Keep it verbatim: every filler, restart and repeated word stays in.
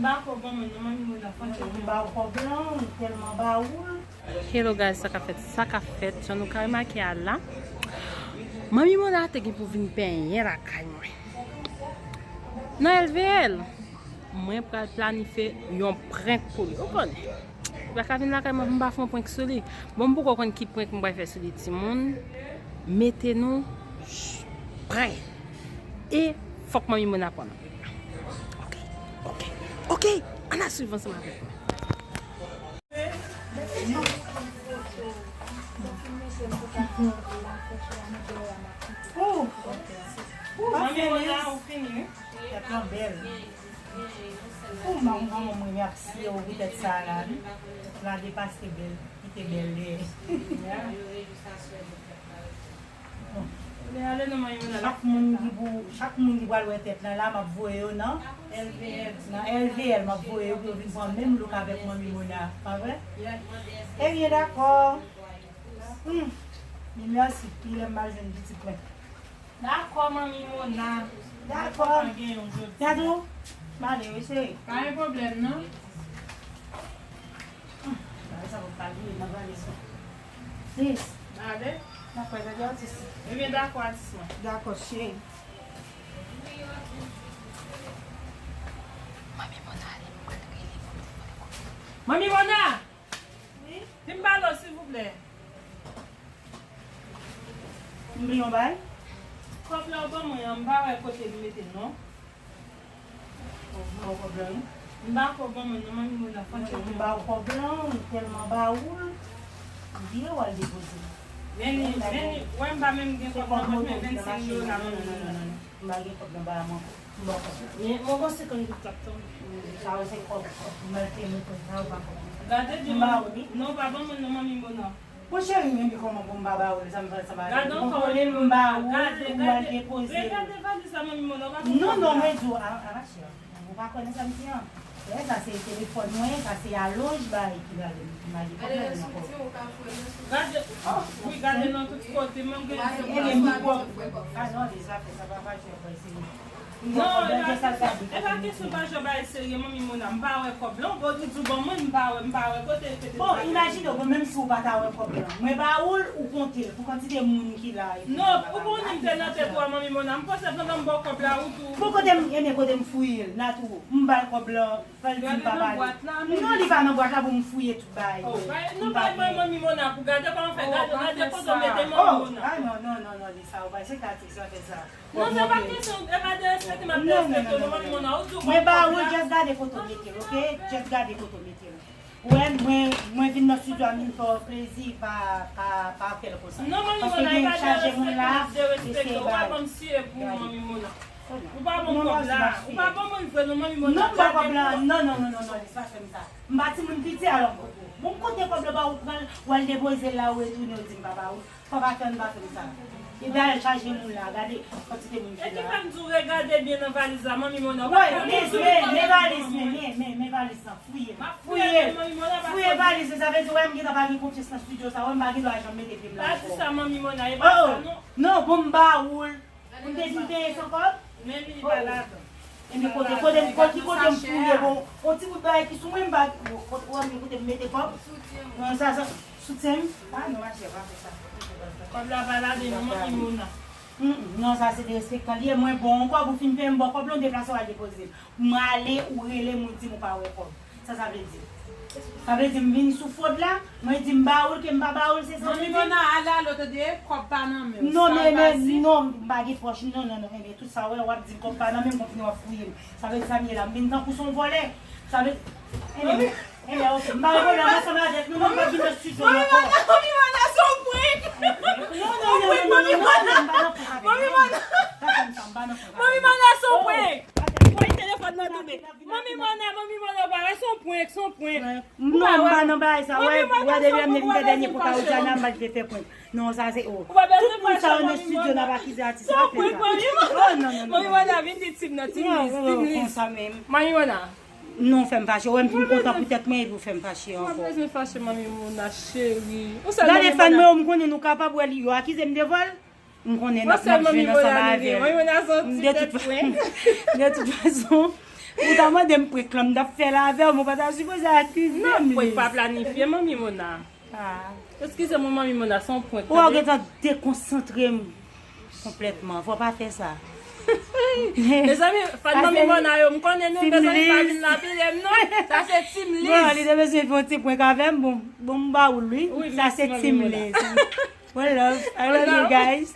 Bako ban mwen non, Manmi Mona, fò tcheke. M ba w kòb lan, ou tèlman ba ou l. Hello guys, sa k ap fèt, sa k ap fèt, jan nou ka remake a la. Manmi Mona te gen pou vin penyen lakay mwen. Nan L V L, mwen pral planifye yon prank pou li. Ou konnen. Li pa ka vin lakay mwen pou m pa fè yon prank sou li. Bon, m poko konn ki prank m pral fè sou li, timoun. Mete nou prè. E fòk Manmi Mona pran nou. Ok, ok, ok. Ann a swiv ansanm avèk mwen. Oh, oh, Manmi Mona, ou fini, wi. Tèt lan bèl. Oh, manman, mwen remèsye w pou tèt sa la, wi. Tèt la depase bèl, kite bèl dèyè. Bon. Chak moun ki pou, chak moun ki pral wè tèt lan la, m ap voye yo nan L V L. Nan L V L, m ap voye yo pou yo vin pran menm look avèk Manmi Mona. Pa vre? Ebyen, dakò. Hmm. Mil mèsi, pi lè m al jwenn pitit mwen. Dakò, Manmi Mona. Dakò. Mwen pa gen yon jodi. Dadou, m ale, wi, cheri. Pa gen pwoblèm, non. Hmm. Bagay sa pou pa bliye nan valiz mwen. Sis. Ale. Dakò, dadou, atis. Ebyen, dakò, atis mwen. Dakò, cheri. Manmi Mona, ale, mwen pral rele pou m telefone kote. Manmi Mona! Wi? Di m pale w, silvouplè. M bliye yon bagay? Kòb la w ban mwen an, m pa wè kote m mete l non. Oh, m ba w kòb la, wi. M ba kòb ban mwen non, Manmi Mona, fò tcheke. M ba w kòb la, ou tèlman ba ou l. M bliye w al depoze. Men li, men li, wè m pa menm gen kòb nan pòch mwen, vennsenk dola, Manmi Mona. M pa gen kòb nan ba mwen. M ba w kòb la. Men mwen gon senkant goud k ap tonbe. Sa yo se kòb, kòb, m al peye mwen kòb sa yo pa kòb. Gade di non, pa ban mwen non, Manmi Mona. Bon, cheri, men kòman pou m pa ba ou l, sa m fè sa ba ou l. Gade ankò, m ba ou l, ou al depoze l. Regade valiz la, Manmi Mona, ou pa konn. Non, non, mwen di w, a, a, ma chère, ou pa konnen sa m di an. Lè sa se telefòn mwen, sa se alonj bay ki prale, m pa gen pwoblèm ankò. Gade, oh, wi, gade nan tout kote, mwen gen. Ebyen, m pwòp. A non, de zafè sa pa fache, mwen se. Non, e pa kesyon, e pa kesyon pa jan bagay serye, Manmi Mona. M pa wè kòb lan, ou di w ban mwen, m pa wè, m pa wè kote l, kote l. Bon, imajine w, bon, menm si w pa ta wè kòb lan. Mwen ba ou l, ou konte l, pou kantite moun ki la. Non, ou konnen m te nan tèt ou a, Manmi Mona. M panse pandan m ba w kòb la, ou tou. Bon, kote m, ebyen, kote m fouye l, Natou, m ba l kòb lan, fè l di m pa ba l. Non, li pa nan bwat la pou m fouye tout bagay. Oh, non, bay mwen, Manmi Mona, pou gade kòman fè, gade, gade kote w mete Manmi Mona. Ah, non, non, non, non, li sa, ou pa se ka ti sa fè sa. Non, se pa kesyon, e pa derespekte m ap derespekte w non, Manmi Mona, ou di w ban kòb la. Mwen ba ou l, just gade kote w mete l, ok? Just gade kote w mete l. Ou wè, mwen, mwen vin nan estidyo a, m vin fè w plezi, pa, pa, pa fè l konsa. Non, Manmi Mona, e pa derespekte m ap derespekte w, ou pa ban m siye pou ou, Manmi Mona. Ou pa ban m kòb la, ou pa ban mwen l vre non, Manmi Mona. Non, m ba kòb la, non, non, non, non, non, li pa fè m sa. M pa timoun piti, alò, bon, kote kòb la ba ou pran l, ou al depoze l la, ou retounen, ou di m pa ba ou. Fò pa fè m pa fè m sa. E dayè chaje moun la, gade kantite moun ki la. E ki fè m di w regade byen nan valiz la, Manmi Mona. Wi, men, men, men valiz, men, men, men, men valiz la, fouye l. Fouye l, Manmi Mona, fouye valiz la, sa vle di, wè, m gentan pa gen konfyans nan estidyo sa, wè, m pa gen dwa janm mete pye m la ankò. Pa di sa, Manmi Mona, e pa sa, non. Non, bon, m ba ou l. Ou te di m peye san kòb? Men li pa ladan. Ebyen, kote, kote, kote, ki kote m fouye, bon, yon ti bout bagay ki sou mwen, m pa, bon, kote, ou wè m kote m mete kòb? Non, sa, sa, soutyen m? Ah, non, ma chère, pa fè sa. Kòb la pa ladan, non, Manmi Mona. Mm, mm, non, sa se derespektan li ye. Mwen, bon, yon kòb ou fin peye m, bon, kòb la, ou deplase, w al depoze l. M ale, ou rele m, ou di m ou pa wè kòb. Sa sa vle di? Sa vle di m vin sou fwod la? Mwen di m ba ou l, ke m pa ba ou l, se sa w vle di? Manmi Mona, ale, ale, w tande, kòb pa nan men w. Non, men, men, non, m pa gen pòch, non, non, non, ebyen, tout sa w wè, w ap di m kòb pa nan men m, kontinye w ap fouye m. Sa vle di sa m ye la, m vin tankou se yon vòlè. Sa vle, ebyen, ebyen, ok, m pa gen pwoblèm ansanm avèk nou, non, m p ap vin nan estidyo m ankò. Manmi Mona, se yon prank! Non, non, non, non, non, non, non, m pa nan prank avèk nou. Manmi Mona! Pa fè m sa, m pa nan prank avèk nou. Manmi Mona, se yon prank! Woy, telefòn nan tonbe. Manmi Mona, Manmi Mona, ou pa wè se yon prank, se yon prank. Non, m pa nan bagay sa. Wè, wè, depi lè m te vin fè dènye prank a Roxana, m pa t vle fè prank. Non, sa se, oh. Tout moun sa yo nan estidyo n ap akize atis la fè sa. Oh, non, non, non. Manmi Mona, vin di Tim nan, Tim Liz, Tim Liz. Konsa menm. Manmi Mona. Non, fè m fache. Wè, m fin kontan pou tèt mwen epi w fè m fache ankò. Ou pa bezwen fache, Manmi Mona, cheri. Gade fan mwen yo, m konnen nou kapab wè li. Yo akize m de vòl. M konnen n ap, n ap jwenn ansanm avè l. De tout fa-, de tout fason, Ou ta mande m prank lan, m t ap fè l avè w, men w pa ta sipoze akize m. Non, prank pa planifye, Manmi Mona. Ah. Eskize mwen, Manmi Mona, se yon prank. Ou gentan dekonsantre m konplètman. Fò pa fè sa. Mezanmi, fan Manmi Mona yo, m konnen nou, mezanmi, pa vin lapide m non. Sa se Team Liz. Bon, li te bezwen fè yon ti prank avè m. Bon, bon, m ba ou l, wi. Sa se Team Liz. One love. I love you guys.